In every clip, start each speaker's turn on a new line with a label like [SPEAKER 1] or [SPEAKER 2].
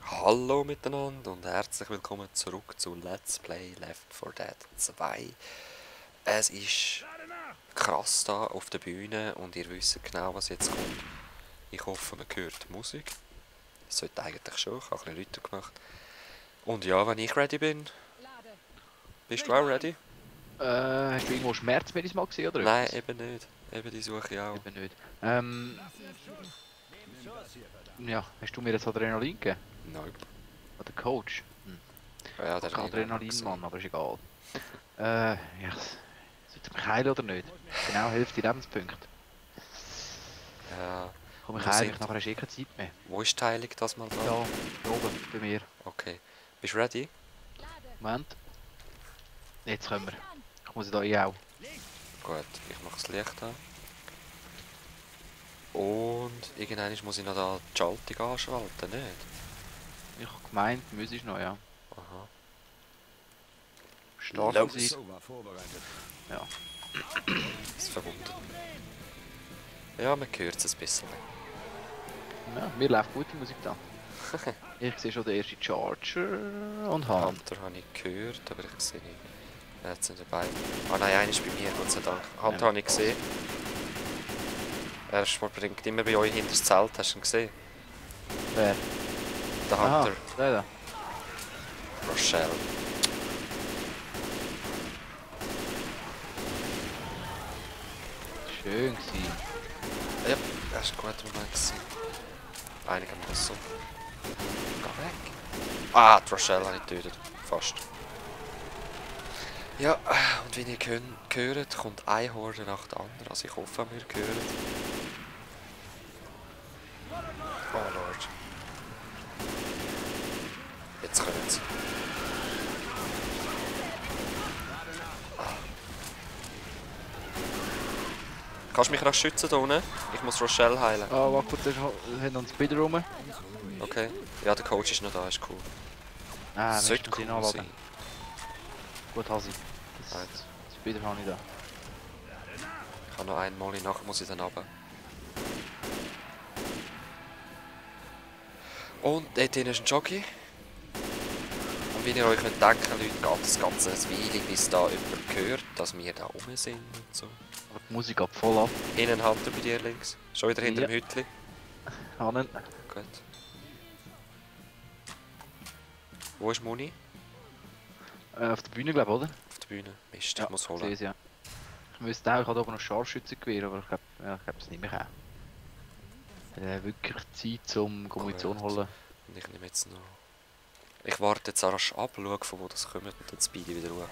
[SPEAKER 1] Hallo miteinander und herzlich willkommen zurück zu Let's Play Left 4 Dead 2. Es ist krass da auf der Bühne und ihr wisst genau, was jetzt kommt. Ich hoffe, man hört die Musik. Das sollte eigentlich schon, ich habe ein bisschen lauter gemacht. Und ja, wenn ich ready bin, bist du auch ready?
[SPEAKER 2] Hast du irgendwo Schmerzmedis mal gesehen oder
[SPEAKER 1] Nein,
[SPEAKER 2] etwas?
[SPEAKER 1] eben nicht. Eben die suche ich auch.
[SPEAKER 2] Eben nicht. Ja, hast du mir das Adrenalin gegeben?
[SPEAKER 1] Nope.
[SPEAKER 2] Oder Coach?
[SPEAKER 1] Ja, der
[SPEAKER 2] Kein
[SPEAKER 1] habe ich noch
[SPEAKER 2] Adrenalin,
[SPEAKER 1] gesehen.
[SPEAKER 2] Mann, aber ist egal. Ja, sollte ich mich heilen oder nicht? Genau, Hälfte Lebenspunkte.
[SPEAKER 1] Ja.
[SPEAKER 2] Komm, ich
[SPEAKER 1] Wo
[SPEAKER 2] heile mich,
[SPEAKER 1] sind...
[SPEAKER 2] nachher hast du eh keine Zeit mehr.
[SPEAKER 1] Wo ist die Heilung das mal da?
[SPEAKER 2] Da, hier oben, bei mir.
[SPEAKER 1] Okay. Bist du ready?
[SPEAKER 2] Moment. Jetzt können wir. Ich muss da eh auch.
[SPEAKER 1] Gut, ich mache das Licht an. Und irgendwann muss ich noch da die Schaltung anschalten, nicht?
[SPEAKER 2] Ich habe gemeint, müsstest noch, ja.
[SPEAKER 1] Aha.
[SPEAKER 2] Stark
[SPEAKER 1] Los!
[SPEAKER 2] sein. Ja.
[SPEAKER 1] Das verwundert mich. Ja, man hört es ein bisschen.
[SPEAKER 2] Ja, mir läuft gute Musik da. Ich sehe schon den ersten Charger und Hahn.
[SPEAKER 1] Hunter habe ich gehört, aber ich sehe nicht. Jetzt sind dabei. Ah nein, einer ist bei mir, Gott sei Dank. Hunter habe ich gesehen. Er springt immer bei euch hinter das Zelt, hast du ihn gesehen?
[SPEAKER 2] Wer?
[SPEAKER 1] Der
[SPEAKER 2] Aha,
[SPEAKER 1] Hunter.
[SPEAKER 2] der da.
[SPEAKER 1] Rochelle.
[SPEAKER 2] Schön gewesen.
[SPEAKER 1] Ja, das war ein guter Moment. Einigermaßen. Geh weg. Ah, die Rochelle habe ich getötet. Fast. Ja, und wie ihr hört, kommt eine Horde nach der anderen. Also ich hoffe, wir hören. Oh Lord. Jetzt kommen sie. Kannst du mich noch schützen da unten? Ich muss Rochelle heilen.
[SPEAKER 2] Ah, warte kurz, wir haben uns Bilder rum.
[SPEAKER 1] Okay. Ja, der Coach ist noch da, ist cool.
[SPEAKER 2] Ah,
[SPEAKER 1] Sollte
[SPEAKER 2] wir müssen ihn
[SPEAKER 1] cool
[SPEAKER 2] anladen.
[SPEAKER 1] sein.
[SPEAKER 2] Gut, Hasi.
[SPEAKER 1] Right.
[SPEAKER 2] Das Bilder habe ich da.
[SPEAKER 1] Ich habe noch einen Molly, nachher muss ich dann runter. Und dort hinten ist ein Jockey. Und wie ihr euch könnt denken, Leute, geht das Ganze ein Weile, bis da jemand hört, dass wir da oben sind und so.
[SPEAKER 2] Aber die Musik geht voll ab.
[SPEAKER 1] Hinten ein Hunter bei dir links. Schon wieder hinter
[SPEAKER 2] Ja.
[SPEAKER 1] dem Hütli.
[SPEAKER 2] Hannen.
[SPEAKER 1] Gut. Wo ist Muni?
[SPEAKER 2] Auf der Bühne, glaube ich, oder?
[SPEAKER 1] Auf der Bühne. Mist,
[SPEAKER 2] Ja,
[SPEAKER 1] ich muss
[SPEAKER 2] ich
[SPEAKER 1] holen.
[SPEAKER 2] sehe es, ja. Ich müsste auch, ich habe oben noch Scharfschützengewehr, aber ich glaube, ja, es nicht mehr. Wirklich Zeit zum Munition
[SPEAKER 1] Gut.
[SPEAKER 2] holen.
[SPEAKER 1] Und ich nehme jetzt noch... Ich warte jetzt rasch ab, schaue von wo das kommt und dann speede ich wieder ruhig.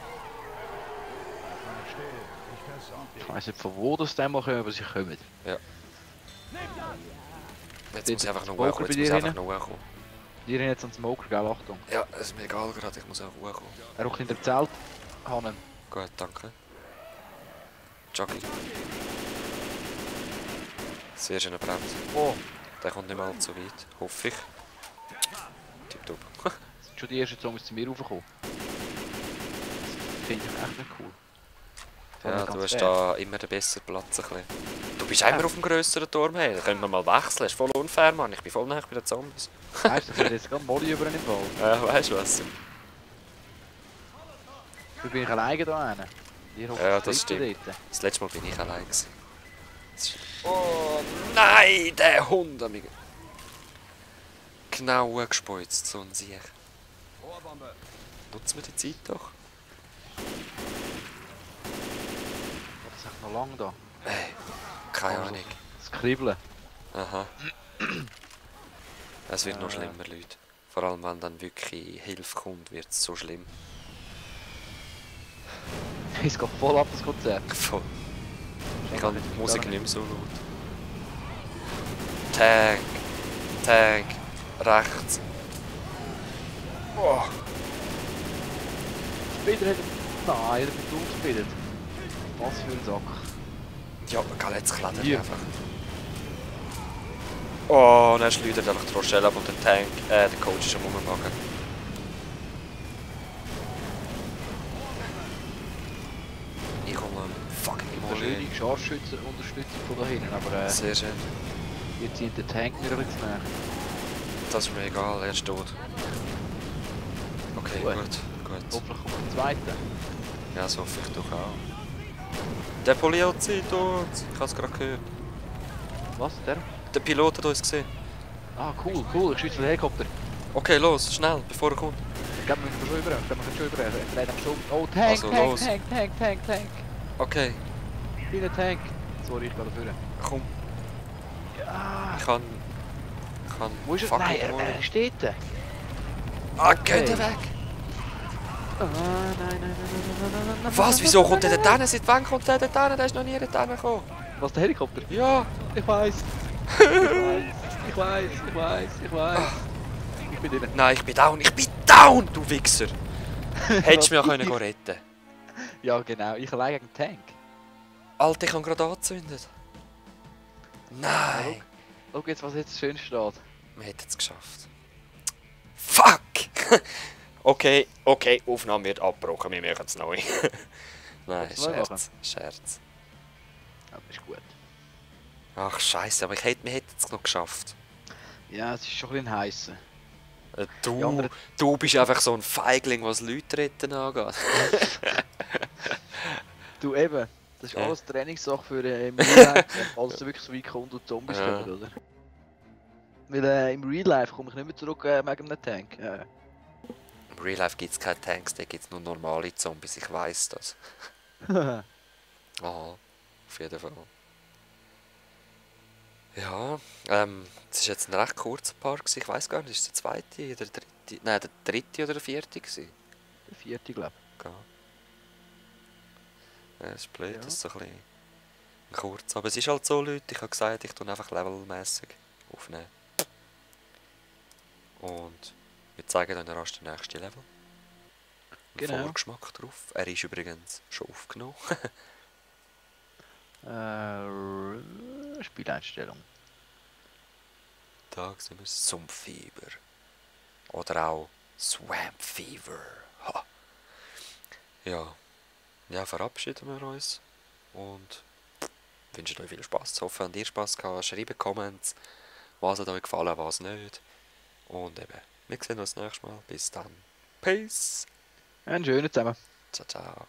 [SPEAKER 2] Ich weiss nicht von wo das dann mal kommen, aber sie kommen.
[SPEAKER 1] Jetzt muss ich einfach noch
[SPEAKER 2] Smoker
[SPEAKER 1] hochkommen.
[SPEAKER 2] bei
[SPEAKER 1] Jetzt muss ich
[SPEAKER 2] dir
[SPEAKER 1] einfach
[SPEAKER 2] rein?
[SPEAKER 1] noch hochkommen.
[SPEAKER 2] Die rennen jetzt an den Smoker, gell? Achtung.
[SPEAKER 1] Ja, es ist mir egal gerade, ich muss auch hochkommen.
[SPEAKER 2] Er ruckt hinter dem Zelt. Hannen.
[SPEAKER 1] Gut, danke. Jockey. Sehr schöne Bremse.
[SPEAKER 2] Oh,
[SPEAKER 1] Der kommt nicht mal allzu weit, hoffe ich. Tipptopp.
[SPEAKER 2] sind schon die ersten Zombies zu mir raufgekommen. Das finde ich echt nicht cool.
[SPEAKER 1] Ja, du hast da immer den besseren Platz ein bisschen. Du bist immer auf dem grösseren Turm, hey. Da können wir mal wechseln. Das ist voll unfair, Mann. Ich bin voll nah bei den Zombies.
[SPEAKER 2] Weißt du, ich hätte jetzt gerade Molly über den Ball.
[SPEAKER 1] Ja, weißt du was?
[SPEAKER 2] Da bin ich alleine da hinten. Die hocken
[SPEAKER 1] Ja,
[SPEAKER 2] zu
[SPEAKER 1] das
[SPEAKER 2] dritt
[SPEAKER 1] stimmt.
[SPEAKER 2] dort.
[SPEAKER 1] Das letzte Mal bin ich allein gewesen. Oh nein, der Hund hat mich genau gespeuzt, so ein Sieg. Nutzen wir die Zeit doch.
[SPEAKER 2] Das ist echt noch lang da.
[SPEAKER 1] Hey, keine
[SPEAKER 2] Also,
[SPEAKER 1] Ahnung.
[SPEAKER 2] das Kribbeln.
[SPEAKER 1] Aha. Es wird noch schlimmer, Leute. Vor allem, wenn dann wirklich Hilfe kommt, wird es so schlimm.
[SPEAKER 2] Es geht voll ab, das Konzert.
[SPEAKER 1] Voll. Ich kann die Musik nicht mehr so laut. Tank! Tank! Rechts! Oh!
[SPEAKER 2] Speeder hat... Nein, er hat mich durchgespielt. Was für ein Sack.
[SPEAKER 1] Ja, gell, jetzt klettert
[SPEAKER 2] Hier.
[SPEAKER 1] einfach. Oh, und er schleudert einfach die Rochelle ab und der Tank, der Coach ist am Rummachen. Ich komme am fucking
[SPEAKER 2] Eine
[SPEAKER 1] Molly.
[SPEAKER 2] schöne Scharfschützen-Unterstützung von da hinten, aber
[SPEAKER 1] Sehr schön.
[SPEAKER 2] wir ziehen den Tank wieder ein bisschen näher.
[SPEAKER 1] Das ist mir egal, er ist tot. Okay,
[SPEAKER 2] Gut.
[SPEAKER 1] gut, gut.
[SPEAKER 2] Hoffentlich kommt der zweite.
[SPEAKER 1] Ja, das hoffe ich doch auch. Der Poliozzi tot! Ich habe es gerade gehört.
[SPEAKER 2] Was? Der?
[SPEAKER 1] Der Pilot hat uns gesehen.
[SPEAKER 2] Ah, cool, cool. Ich schieße den Helikopter.
[SPEAKER 1] Okay, los, schnell, bevor er kommt.
[SPEAKER 2] Ich glaube, wir müssen schon über. Wir müssen schon über. Er dreht am Sturm. Oh, Tank,
[SPEAKER 1] Also,
[SPEAKER 2] Tank,
[SPEAKER 1] los.
[SPEAKER 2] Tank, Tank, Tank, Tank.
[SPEAKER 1] Okay,
[SPEAKER 2] Wie ein Tank. Sorry, ich gehe dafür.
[SPEAKER 1] komm.
[SPEAKER 2] Ja.
[SPEAKER 1] Ich kann...
[SPEAKER 2] Wo ist er?
[SPEAKER 1] fucking
[SPEAKER 2] Nein,
[SPEAKER 1] holen.
[SPEAKER 2] er steht da.
[SPEAKER 1] Ah,
[SPEAKER 2] Okay.
[SPEAKER 1] geht er weg!
[SPEAKER 2] Ah, nein.
[SPEAKER 1] Was? Wieso kommt der dort hin? Seit wann kommt der dort hin? Der ist noch nie dort hingekommen.
[SPEAKER 2] Was, der Helikopter?
[SPEAKER 1] Ja!
[SPEAKER 2] Ich weiß. Ich weiß. Ich bin drin.
[SPEAKER 1] Nein, ich bin down, du Wichser! Hättest du mich auch
[SPEAKER 2] Was?
[SPEAKER 1] können retten.
[SPEAKER 2] Ja, genau. Ich allein gegen den Tank.
[SPEAKER 1] Alter, ich habe gerade angezündet. Nein!
[SPEAKER 2] Schau jetzt, was jetzt schön steht.
[SPEAKER 1] Wir hätten es geschafft. Fuck! Okay, Aufnahme wird abgebrochen, wir machen es neu. Nein,
[SPEAKER 2] Willst du neu machen?
[SPEAKER 1] Scherz.
[SPEAKER 2] Ja, das ist gut.
[SPEAKER 1] Ach Scheiße, aber wir hätten es noch geschafft.
[SPEAKER 2] Ja, es ist schon ein bisschen heiß. Die
[SPEAKER 1] Du,
[SPEAKER 2] anderen-
[SPEAKER 1] du bist einfach so ein Feigling, was Leute retten angeht.
[SPEAKER 2] Du eben, das ist
[SPEAKER 1] Ja.
[SPEAKER 2] alles Trainingssache für im Real Life, falls du wirklich so weit kommt und Zombies
[SPEAKER 1] Ja.
[SPEAKER 2] kommen, oder? Weil im Real Life komme ich nicht mehr zurück wegen einem Tank.
[SPEAKER 1] Im Real Life gibt es keine Tanks, da gibt es nur normale Zombies, ich weiss das. Aha, auf jeden Fall. Ja, es war jetzt ein recht kurzer Part, ich weiss gar nicht, ist der zweite oder der dritte? Nein, der dritte oder der vierte gewesen?
[SPEAKER 2] Der vierte, glaube
[SPEAKER 1] Ja. Ja, es ist blöd,
[SPEAKER 2] Ja.
[SPEAKER 1] das ist so ein bisschen kurz. Aber es ist halt so, Leute, ich habe gesagt, ich tue einfach levelmäßig aufnehmen. Und wir zeigen dann rasch den nächsten Level. Ein
[SPEAKER 2] Genau.
[SPEAKER 1] Vorgeschmack drauf. Er ist übrigens schon aufgenommen.
[SPEAKER 2] ich. Spieleinstellung.
[SPEAKER 1] Da sehen wir Sumpffieber. Oder auch Swamp Fever. Ha. Ja. Ja, verabschieden wir uns. Und wünschen euch viel Spaß. Ich hoffe, habt ihr Spaß gehabt. Schreibt Comments, was hat euch gefallen, was nicht. Und eben, wir sehen uns nächstes Mal. Bis dann. Peace.
[SPEAKER 2] Einen schönen zusammen.
[SPEAKER 1] Ciao, ciao.